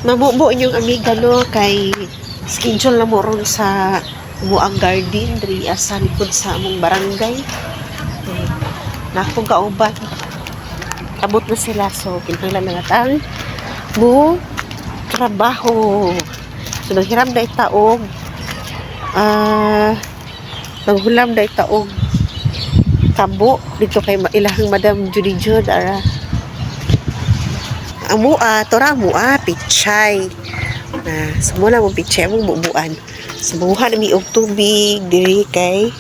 Mabubo inyong amiga, no, kay schedule na mo ron sa Muang Garden diri sa likod sa among barangay. Eh, na akong kauban. Abot na sila, so kinahanglan na natang mo trabaho. So naghiram na itaog, naghulam na itaog kabo dito kay ilahang Madam Judy Jude ara. Amua, tora amua, pichay. Na, sumula mo pichay among bubuan. Sumuha na mi og tubig diri kay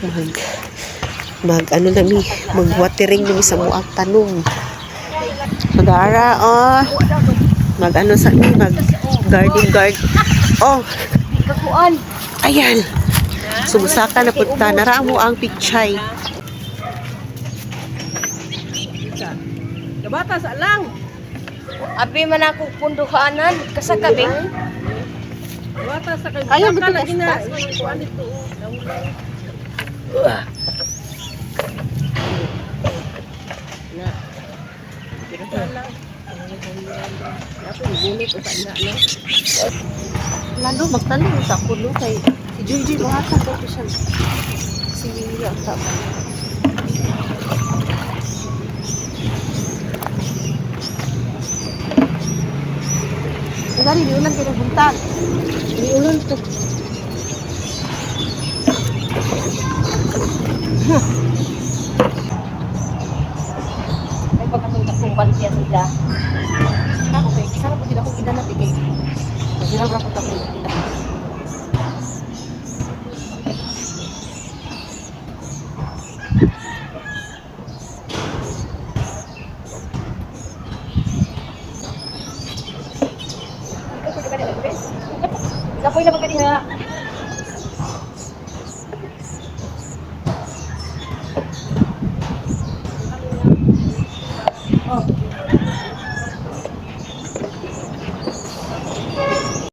mag mag ano na mi, mag watering na mi sa muang tanom. So dara oh, mag ano sa mi, mag garden guard. Oh, Kakuan. Ayan. Sumusaka na punta. Nara mo ang pichay. Kabata sa lang. Abi man ako punduhanan kasakabi. Kabata sa kay. Ayaw, Baka betul, lagi na. tas. Kuan dito. Nahulay. Na. Lang. Napo bunot usa na no. Lalo, magtanong sa kulo kay si Junjun Oaxaca ko siya. Si Mila ang tama. Gani, di ulan kayo buntag. Ni ulan to. Ay pagkatong takong siya sila. Ako kay sarap po akong idanap eh, kay. Hirap ra po ta. Kapoy na ba kaniha?